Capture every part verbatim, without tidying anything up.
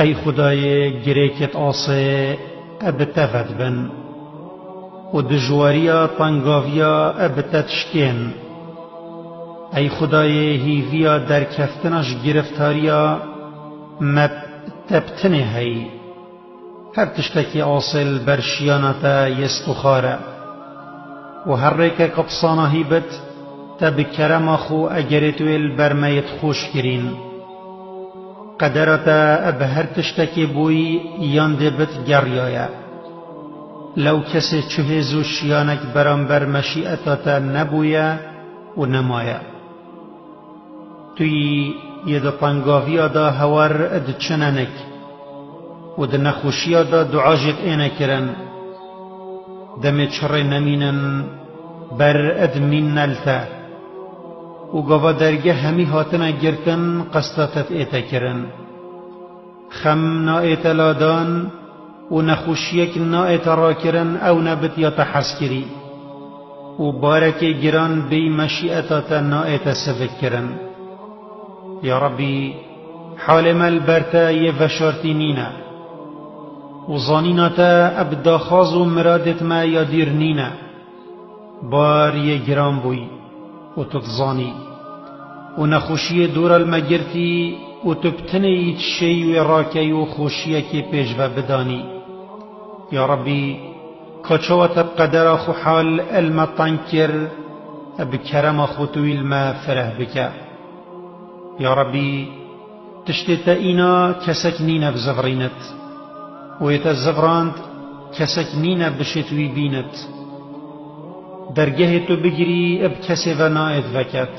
Ey Xwedayê, girêkêt asê e bi te vedibin û dijwariya tengaviya e bi te dişkên. Ey Xwedayê, hîviya derkeftina ji giriftariya me te bi tinê heyî. Her tiştekî asê li ber şiyana te yê stûxar e. Û her rêkek bi sanahî bit, te bi kerema xwe egerêt wê li ber me yêt xweş kirîn. Qedera te bi her tiştekê bûyî yan dê bit geriyaye. Lew kesê çi hêz û şiyanek beramber meşîeta te nebûye û nemaye. Tu yî yê di tengaviya de hewar diçine nik û di nexweşiya de dua jêt êne kirin. Demê çirê nemînin ber ed mînne li te û gava dergeh hemî hatine girtin qesta te ête kirin. Xem naête ladan û nexweşiyek naête rakirin ew nebit ya te hez kirî û barekê giran bêyî meşîeta te naête sivik kirin. Ya Rebî, halê me li ber te yê veşartî nîne û zanîna te eb daxwaz û miradêt me ya dîr nîne. Bar yê giran bûyî û tu dizanî û nexweşiyê dûra li me girtî û tu bi tinê yî dişêyî wê rakeyî û xweşiyekê pêş ve bidanî. Ya Rebî, ka çawa te bi qedera xwe hal li me teng kir, bi kerema xwe tu wî li me fireh bike. Ya Rebî, tiştê te îna kesek nîne bizivirînit û yê te zivirand kesek nîne bişêt wî bînit. Dergehê tu bigirî bi kesê ve naêt veket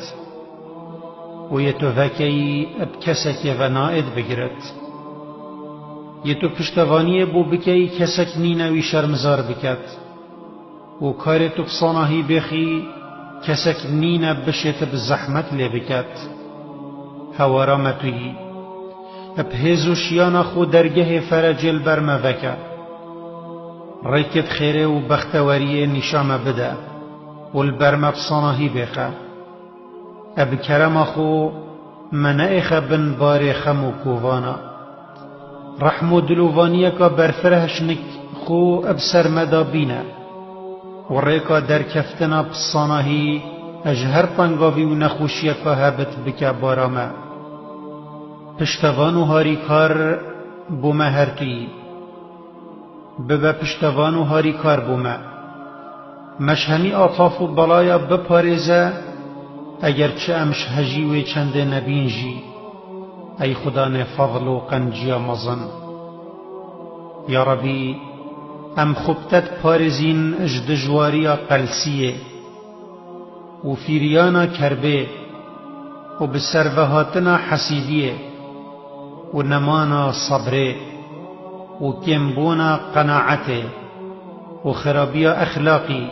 û yê tu vekeyî bi kesekê ve naêt bigirit. Yê tu piştevaniyê bo bikeyî kesek nîne wî şermizar biket. û karê tu bi sanahî bêxî kesek nîne bişêt bi zehmet lê biket. Hewara me tu yî. Bi hêz û şiyana xwe dergehê ferecê li ber me veke. Rêkêt xêrê û bexteweriyê nîşa me bide û li ber me bi sanahî bêxe. E bi kerema xwe me neêxe bin barê xem û kovana. Rehm û dilovaniyeka berfireh ji nik xwe bi ser me de bîne û rêka derkeftina bi sanahî ji her tengavî û nexweşiyeka hebit bike bara me. Piştevan û harîkar bo me her tu yî. Bibe piştevan û harîkar bo me. Me ji hemî afaf û belaya biparêze, eger çi em ji hejî wê çendê nebîn jî. Ey Xudanê fezl û qenciya mezin. Ya Rebî, em xwe bi te diparêzîn ji dijwariya qelsiyê û fîriyana kerbê û bi servehatina hesîdiyê û nemana sebrê û kêmbûna qenaetê û xirabiya exlaqî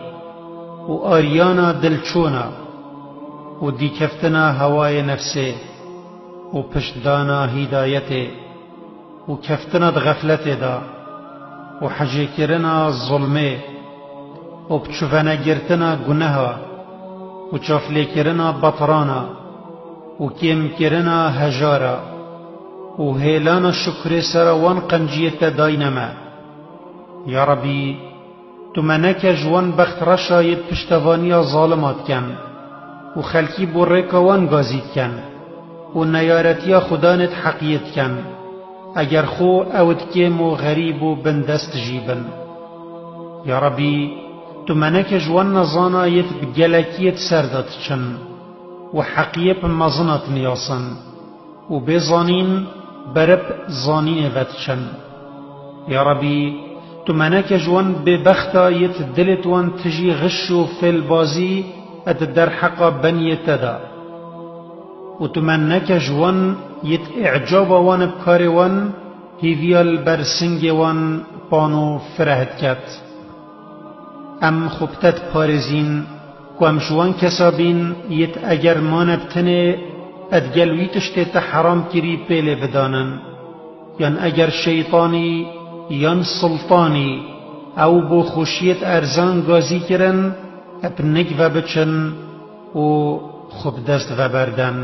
û ariyana dilçûna û dîkeftina hewayê nefsê û piştdana hîdayetê û keftina di xefletê de û hejêkirina zulmê û biçûvenegirtina guneha û çavlêkirina betirana û kêmkirina hejara û hêlana şukrê sera wan qenciyê te dayne me. Ya Rebî, Tu me neke ji wan bextreşa yê piştevaniya zalima diken û xelkî bo rêka wan gazî diken û neyaretiya xudanêt heqiyê diken, eger xwe ew di kêm û xerîb û bindest jî bin. Ya Rebî, tu me neke ji wan nezana yêt bi gelekiyê di ser de diçin û heqiyê bi mezina diniyasin. û bê zanîn berib zanînê ve diçin. Ya Rebî, tu me neke ji wan bêbexta yêt dilêt wan tijî xiş û fêlbazî di derheqa beniyê te de. Û tu me neke ji wan yêt îcaba wan bi karê wan hîviya li ber singê wan pan û fireh diket. Em xwe bi te diparêzîn ku em ji wan kesa bîn yêt eger mane bi tinê, ed gel wî tiştê te heram kirî pêlê bidanin. Yan eger şeytanî yan sultanî ew bo xweşiyêt erzan gazî kirin, eb nik ve biçin û xwe bi dest ve berden.